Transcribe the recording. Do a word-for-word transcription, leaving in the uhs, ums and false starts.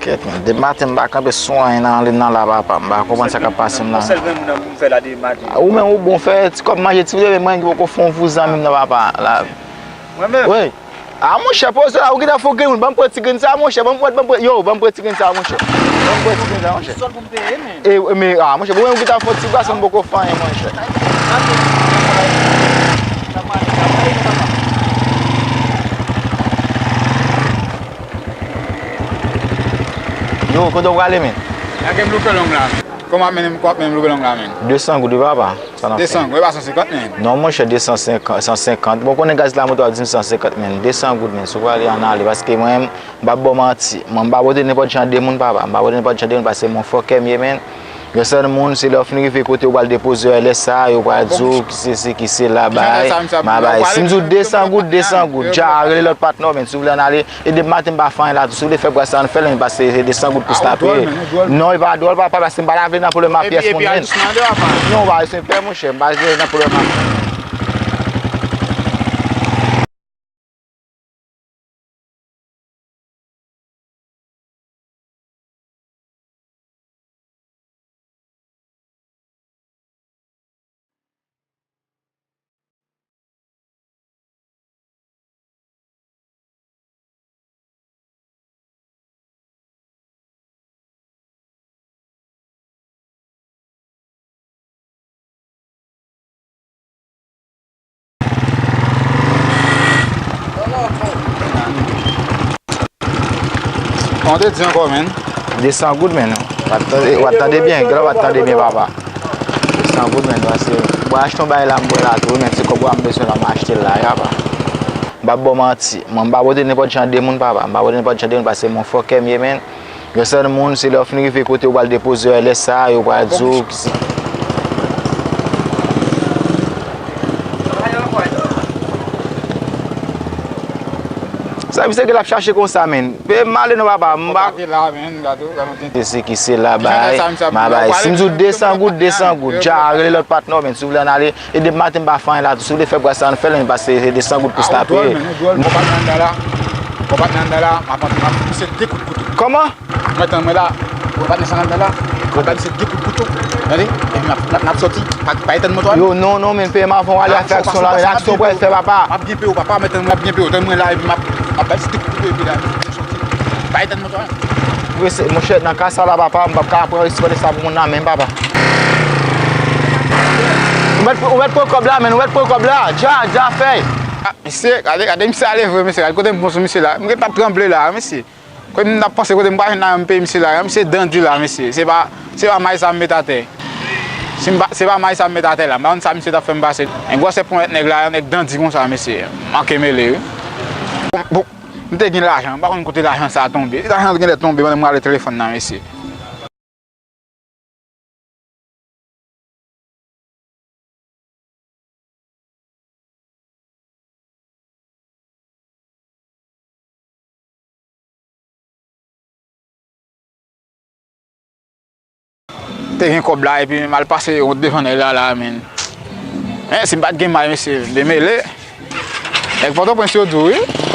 Kèt, men, depi maten m pa kanpe sou anyen nan, nan la, papa. M pa konprann sa k ap pase m la. Yon sèl grenn moun pou m fè la depi maten. Ou menm ou bon fè ti kòb manje ti vle, men mwen ki poko fè yon vouzan menm nan, papa. La. Mwen menm? Wi. A, monchè, poze la, ou gentan fè yon grenn moun. Ban m pran ti grenn sa, monchè. Ban m pran, ban m pran, yo, ban m pran ti grenn sa, monchè. Ban m pran ti grenn sa, monchè. Sòl pou m peye, men. E, men, a, monchè, bon, ou gentan fè yon ti bras, m poko fè anyen, monchè. Yo, kote w prale, men? Lage m loupe long la. Kòman mennen m, kòman mennen m loupe long la, men? De san goud, wi, papa. Sa n ap fè? De san goud, e pa san senkant, men. Non, monchè, de san senkant, san senkant. Bon, konnen gaz la moto ap di m san senkant, men. De san goud, men. Si w prale, ann ale, paske mwen, m p ap ba w manti. Mwen, m pa pote nenpòt jan de moun, papa. M pa pote nenpòt jan de moun, paske mwen fòkè m ye, men. Yon sèl moun, se lè w fin rive kote w pral depoze w, lè sa a, yo pral di w ki se, se ki se la, bay, ma bay. Si m di w de san goud, de san goud. Dja, rele lòt patnè w, men. Si w vle ann ale, e depi maten m pa fè anyen la tou. Si w vle fè bras la, ann fè l, men, paske se de san goud plis n ap peye. Non, e pa dwòl, papa, paske m pa ta vle nan pwoblèm ak pyès moun, men. Non, pa, se pè, monchè, m pa vle nan pwoblèm ak Kòman w te di ankò, men? De san goud, men. W ap tande, w ap tande byen, grann, w ap tande byen, papa. De san goud, men, paske mwen achte yon bagay la, m pran la tou, men, se kòb ou a m bezwen la, m achte l la, papa. M p ap ba w manti. Mwen, m pa pote nenpòt jan de moun, papa. M pa pote nenpòt jan de moun, paske mwen fòkè m ye, men. Yon sèl moun, se lè w fin rive kote w pral depoze w, lè sa a, yo pral di w ki se. Sa misye gen l ap chache konsa, men. Peye m ale non, papa. M pa. Se ki se la bay, ma bay. Si m di w de san goud, de san goud. Dja, rele lòt patnè w, men. Si w vle ann ale, e depi maten m pa fè anyen la tou. Si w vle fè bras la, ann fè l, men, paske se de san goud plis n ap peye. Konpatnè anndan la. Konpatnè anndan la, m ap antre, m ap fè misye de kout kouto. Kòman? Mwen tann mwen la. Ou pa desann anndan la. Ou pa di se de kout kouto. Tande? Epi n ap, n ap, n ap sòti. Pa, pa etann moto a. Yo, non, non, men peye m avan w ale a fè aksyon la, men aksyon w pral fè, papa. M ap byen peye w, papa, mwen tann mwen, m ap byen peye w. Tann mwen la, epi m ap, m ap bay se de kout kouto, epi la, m sòti. Pa etann moto a. Prese, monchè, nan ka sa la, papa, m p ap ka pran risipòte sa pou moun nan, men, papa. Ou mèt, ou mèt pran kòb la, men, ou mèt pran kòb la. Dja, dja fèy. Ah, mesye, gade, gade, misye ale vre, mesye. Gade kote m pran sou misye la. M gentan ap tranble la, mesye. Kote m t ap panse, kote m pral jwenn la, m peye misye la, misye dandi la, mesye. Se pa, se pa may sa m met atè. Si m pa, se pa may sa m met atè la. M pa konn sa misye t ap fè m pase. Men gwosè ponyèt nèg la, yon nèg dandi konsa, mesye. Manke mele, wi. Bon, bon, m te gen lajan, m pa konn kote lajan sa a tonbe. Lajan an genlè tonbe pandan m rale telefòn nan, mesye. Te gen kòb la, epi m al pase yon devan nèg la, la, men. Men, si m pa t gen may, mesye, m te mele. Nèg Pòtoprens yo di w, wi.